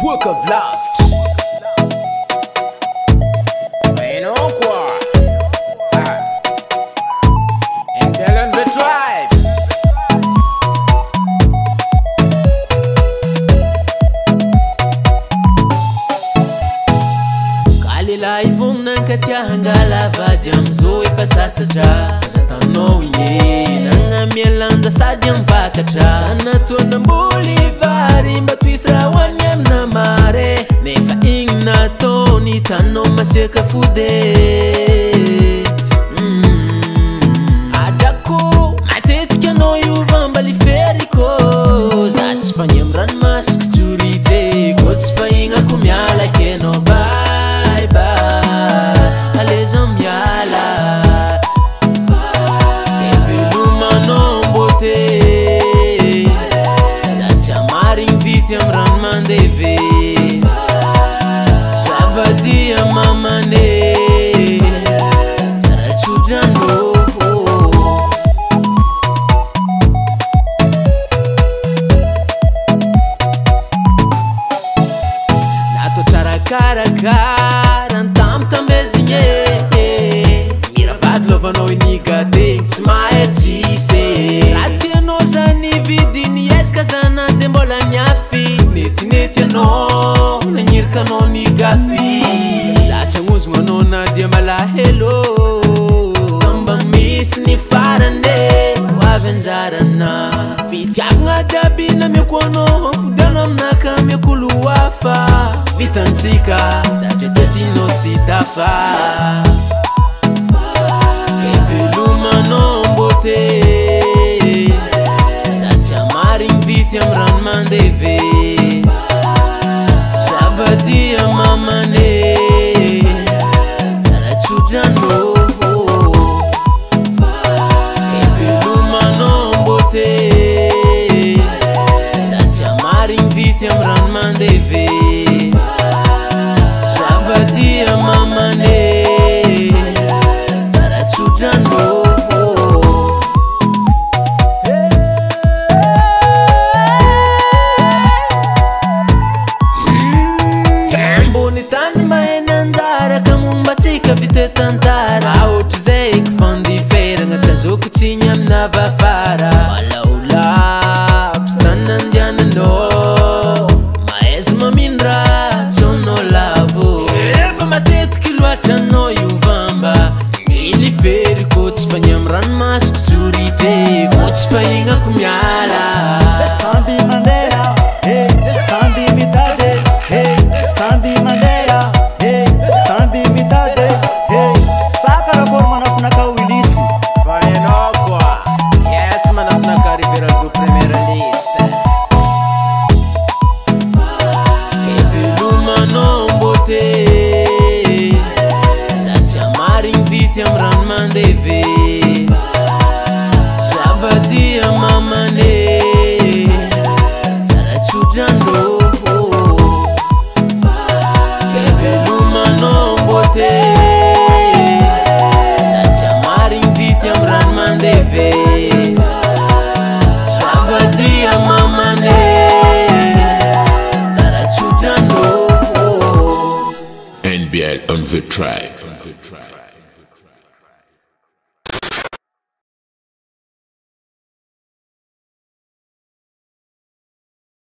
Boaka avy lavitra. Fa hainao quoi. Ah. NBL on the tribe. Ka lehilahy vonona nankatia hangala vady amizao efa sasatra. Fa za taminao igny nagnamia lanja sady ampakatra. Nataona mboly vary mba toisy raha hoanigny amina mare. Nefa igny nataony hitanao masiaka fody. Adrako matetika anao iova mba liferiko. Za tsy fagny amy ranomasoko tsorite. Ko tsy fahignako miala kenao. Bye bye, aleza miala. Ke velomanao mbôte. Za tsy amarigny vity amy rano mandeve. Soavadia mamane. Tsara tsodrano. Natao tsara karakara ntambitambezigne. Mira vady lovanao inigategny tsy mahay tsisy. Raha tianao zany vidiny ezaka zana de mbola niafy. Netinety anao nagnirika anao nigafy. Za tsy agnozogno anao na dia malahelo. Mba misy ny farany ho avy anjarana. Fitiavagna jiaby namiako anao ampodianao aminaka amiako olo hafa. Vitantsika satria toetrinao tsy tafa. Ke velomanao mbôte. Za tsy amarigny vity amy rano mandeve. Soavadia mamane. Tsara tsodrano. Ke velomanao mbôte. Za tsy amarigny vity amy rano mandeve. Soavadia mamane. Tsara tsodrano. Ambony tany mahay nanjara ka mombatsika vita tantara. Ohatry zay fandiferagna tsy azoko tsigny amina vafara. Malaolavitra tany nandiananao. Mahaiza mamindra tsonao lavo. Efa matetiky loatra anao iovamba. Miliferiko tsy fagny amy ranomasoko tsorite. Ko tsy fahignako miala. Samby mandeha, hey, samby mitady, hey, samby mandeha, hey, samby mitady, hey. Sa karakory manafinaka Willis? Fa hainao quoi. Yes, manafinaka Riveraldo première liste. Ke velomanao mbôte. Za tsy amarigny vity amy rano mandeve. Soavadia mamane. Tsara tsodrano. Ke velomanao mbôte. Za tsy amarigny vity amy rano mandeve. Soavadia mamane. Tsara tsodrano. NBL on the tribe.